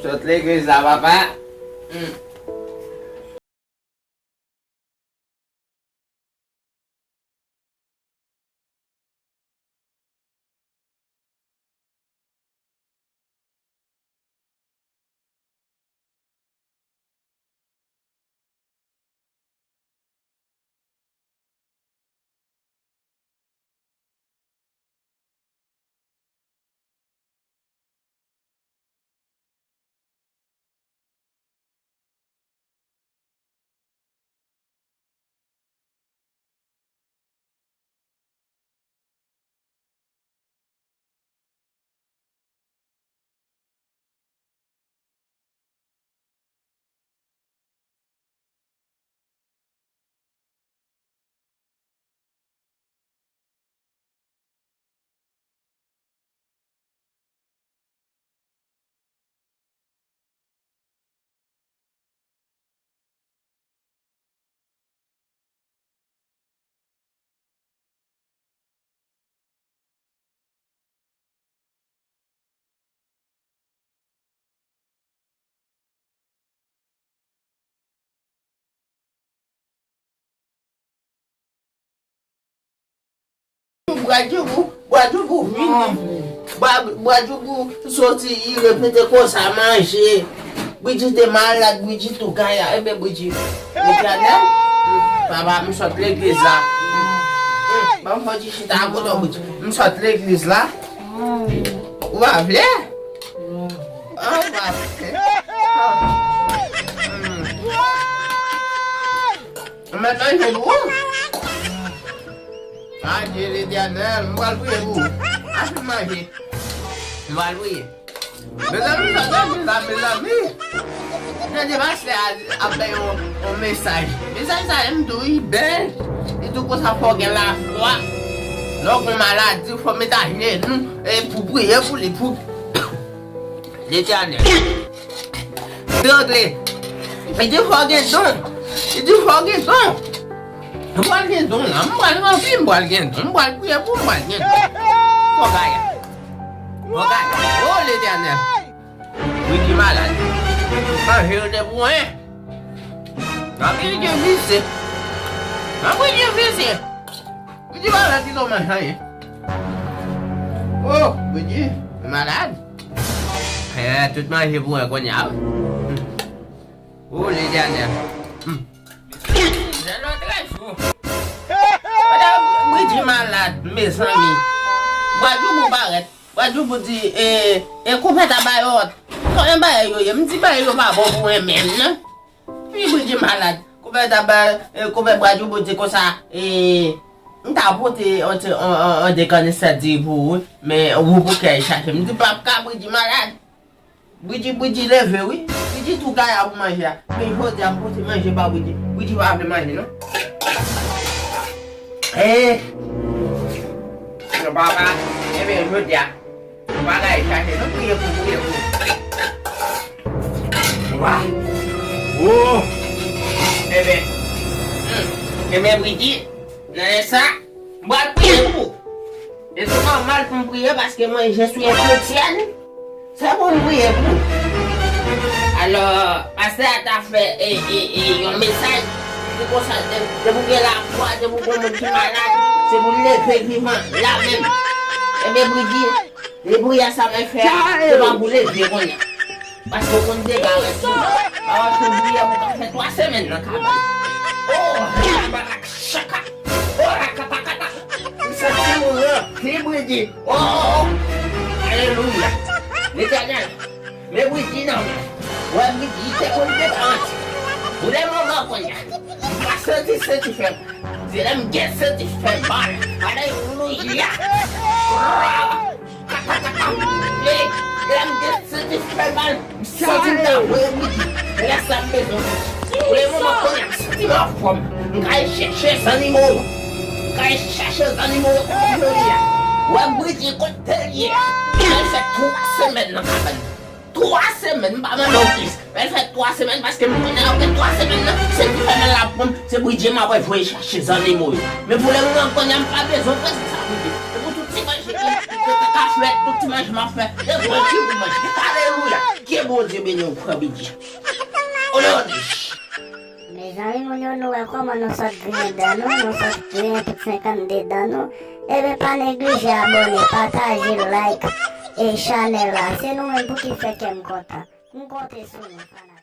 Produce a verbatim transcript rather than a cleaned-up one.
Sot legliz la, papa. Bwa Djoubou, Bwa Djoubou vini. Bwa, Bwa Djoubou soti, li repete konsa manje. Bridjit te malad, Bridjit tou gaya. Ebyen, Bridjit, Letènèl, papa, m sot legliz la. Ban m fè yon ti chita akote w, Bridjit. M sot legliz la. Ou pa vle? Ah, ou pa vle? Mwen manje pou ou. Adye Letènèl, m pral priye pou ou. Achte manje. M pral priye. Mezanmi, sa tande la, mezanmi. Tande pastè a ap bay yon, yon mesaj. Mesaj sa, m di w, li bèl. Li di w konsa fò w gen lafwa. Lè w gen maladi, fò w met ajenou e pou priye pou li, pou Letènèl. Trangle. Li di fò gen don. Li di fò gen don. M pral gen don la. M pral anvi, m pral gen don. M pral priye pou m pral gen don. Fò gaya. Fò gaya. O Letènèl. Wi ki malad. Manje yo te pou en. Nan pi gen visye. Nan pi gen visye. Bridjit malad, li tou manj anyen. Oh, Bridjit malad. Eh, tout manje pou mwen kounye a. Oh, Letènèl. Hmm. Se lòt jou. Pandan Bridjit malad, mezanmi. Bwa Djoubou parèt. Bwa Djoubou di, e, e konpè Tabayòt. Konbyen bagay yo ye? M di bagay yo pa bon pou mwen menm, non. Wi, Bridjit malad. Konpè Taba, e, konpè Bwa Djoubou di konsa, e, m ta pote yon ti, yon, yon, yon de kanistè diri pou ou, wi, men ou pou kay chache. M di, pap ka, Bridjit malad. Bridjit, Bridjit leve, wi. Bridjit tou gaya pou manje a. Men jodi a, m pote manje ba Bridjit. Bridjit pa vle manje, non. E, non, papa, ebyen, jodi a, Bagay chaje, nou priye pou, priye pou. Wa. Wo. Ebyen, hmm, ebyen, Bridjit, nan lè sa, m pral priye pou. E se nòmal pou m priye paske mwen, je suis un chrétien. Se pou m priye pou. Alò, pastè a ta fè, e, e, e, yon mesaj. Li di konsa, de, depi w gen lafwa, depi w gen moun ki malad, se pou l leve vivan, la menm. Ebyen, Bridjit, li priye sa mwen fè a, se pa pou leve kounye a. Paske w konn dega rès yo. Avan ke w priye, ou ka fè twa semèn nan kabann. Oh, rabarak chaka. Oh, rakapakata. M santi m ranpli, Bridjit. Oh, alelouya. Letènèl. Men Bridjit nan men. Wè Bridjit te konn depanse. Pou de moman kounye a. M pa santi senti fè m. Se lè m gen senti fè mal. Alelouya. Katakata. Ey, lè m gen senti fè mal. M santi m ta voye Bridjit. Se lè sa m bezwen. Pou de moman kounye a, m santi m anfòm. M ka al chèche zannimo. M ka al chèche zannimo yo kote yo ye a. Wè Bridjit kote l ye. Sa fè twa semèn nan kabann. twa semèn, m pa mande w plis. Men l fè twa semèn paske m konnen apre twa semèn nan, se li ki fè mal la pran m, se Bridje m ap voye chache zannimo yo. Men pou le moman kounye a m pa bezwen prèske sa Bridje. E pou tout ti manje ki kaka fè, tout ti manje m ap fè, e bon ki pou manje. Alelouya! Ke Bondye beni w, frè Bridje. O non de Mezanmi, moun yo, nou wè kòman nou sot griyen dan nou, nou sot griyen tout senkannde dan nou. Ebyen, pa neglije abòne, pataje, like e chanèl la. Se nou menm pou ki fè kè m kontan. M konte sou nou, fanatik.